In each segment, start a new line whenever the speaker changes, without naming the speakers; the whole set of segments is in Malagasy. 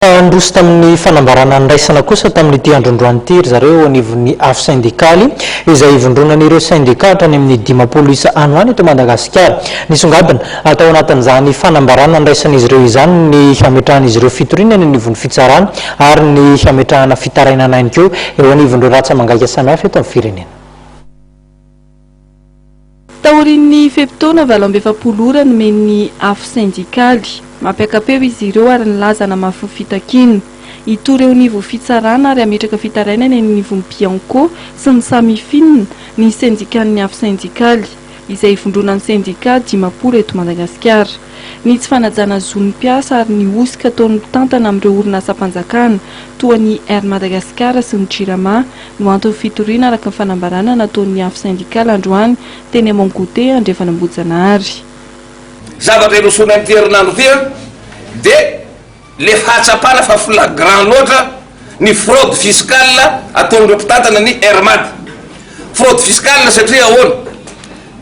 Niroso tamin'ny fanambarana niraisana kosa tamin'ity androndroany ity ry zareo eo anivon'ny Afo Sendikaly, izay ivondronan'ireo sendika hatrany amin'ny 50 isa any ho any eto Madagasikara. Nisongadina tao anatin'izany fanambarana niraisan'izy ireo izany ny hametrahan'izy ireo fitoriana eny anivon'ny fitsarana ary ny hametrahana fitarainana ihany koa eo anivon'ireo ratsa-mangaika samihafa eto amin'ny firenena.
Taorian'ny fe-potoana 48 ora nomen'ny Afo sendikaly, mampiaka-peo izy ireo ary nilaza hanamafy ny fitakiana. Hitory eo anivon'ny fitsarana ary hametraka fitarainana eny anivon'ny Bianco sy ny Samifin ny sendikan'ny Afo sendikaly, izay ivondronan'ny sendika 50 eto Madagasikara. Ny tsy fanajana zon'ny mpiasa ary ny hosoka ataon'ny mpitantana amin'ireo orinasam-panjakana toa ny Air Madagascar sy ny Jirama no anton'ny fitoriana araka ny fanambarana nataon'ny Afo Syndicale androany teny Mont Goûter Andrefan'Ambohijanahary.
Zavatra irosoana amin'ity herinandro ity an, dia le fahatsapana fa flagrant loatra ny fraude fiscale ataon'ireo mpitantana ny Air Mad. Fraude fiscale satria ahoana?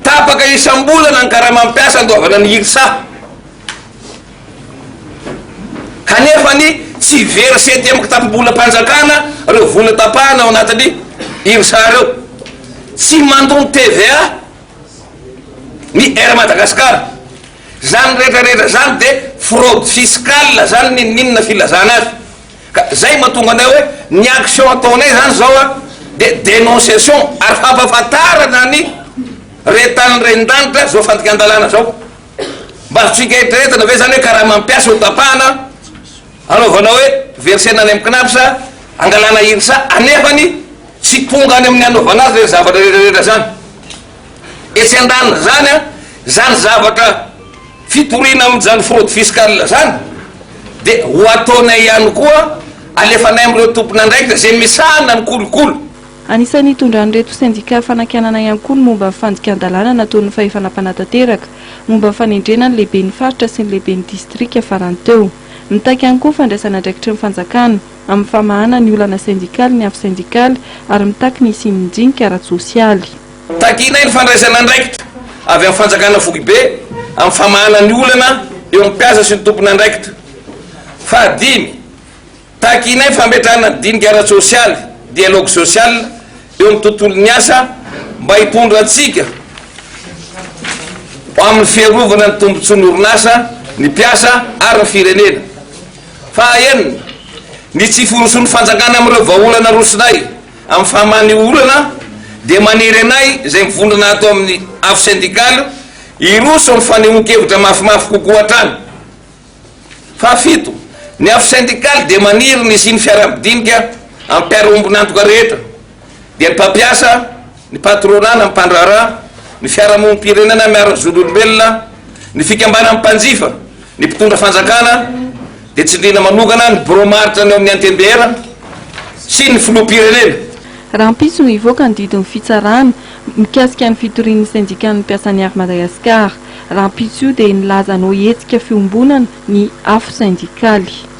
Tapaka isam-bolana ny karamam mpiasa andoavana ny IRSA. Kanefa ny tsy verser aty amin'ny kitapom-bolam-panjakana ireo vola tapahana ao anatin'ny IRSA ireo. Tsy mandoa ny TVA ny Air Madagascar. Izany rehetra rehetra izany dia fraude fiscale izany n'inon'inona filazana azy. Ka izay mahatonga anay hoe ny action ataonay izany izao an, dia dénonciation ary fampahafantarana ny re tany ren-danitra izao fandikan-dalàna izao. Mba azontsika eritreretina ve zany hoe karama mpiasa ho tapahana anaovana hoe versena any amin'ny Cnaps angalana IRSA anefany tsy tonga any amin'ny anaovana azy ireny zavatra rehetra rehetra zany. Etsy andanin'izany an, zany zavatra fitoriana amin'izany fraude fiscale zany dia ho ataonay ihany koa alefanay amin'ireo tompon'andraikitra izay misahana ny kolikoly.
Anisan'ny nitondran'ireto sendika fanakianana ihany koa ny momba ny fandikan-dalàna nataon'ny fahefana mpanatanteraka momba ny fanendrena ny lehiben'ny faritra sy ny lehiben'ny distrika farany teo. Mitaky ihany koa ny fandraisana andraikitry ny fanjakana amin'ny famahana ny olana sendikaly ny afo sendikaly ary mitaky ny hisian'ny dinika ara-tsosialy.
Takianay ny fandraisana andraikitra avy amin'ny fanjakana foibe amin'ny famahana ny olana eo amin'ny mpiasa sy ny tompon'andraikitra. Fahadimy. Takinay fametrahana ny dinika ara-tsosialy, dialogue social, eo amin'ny tontolon'ny asa mba hitondra antsika ho amin'ny fiarovana ny tombontsoan'ny orinasa, ny mpiasa ary ny firenena. Fahaenina, ny tsy firosoan'ny fanjakana amin'ireo vahaolana arosonay amin'ny famahana io olana dia manery anay izay mivondrona ato amin'ny Afo Syndicale hiroso amin'ny fanehoan-kevitra mafimafy kokoa hatrany. Fahafito, ny afo sendikaly dia maniry ny hisian'ny fiaraha-midinika amin'ny mpiara-ombon'antoka rehetra, dia ny mpampiasa, ny patronat na ny mpandraharaha, ny fiarahamonim-pirenena miaro ny zon'olombelona, ny fikambanan'ny mpanjifa, ny mpitondra fanjakana, dia tsindriana manokana ny birao maharitra ny ao amin'ny Antenimiera sy ny filoham-pirenena.
Rahampitso no hivoaka ny didin'ny fitsarana mikasika ny fitorian'ny sendikan'ny mpiasan'ny Air Madagascar. Rahampitso io dia nilaza hanao hetsika fiombonana ny afo sendikaly.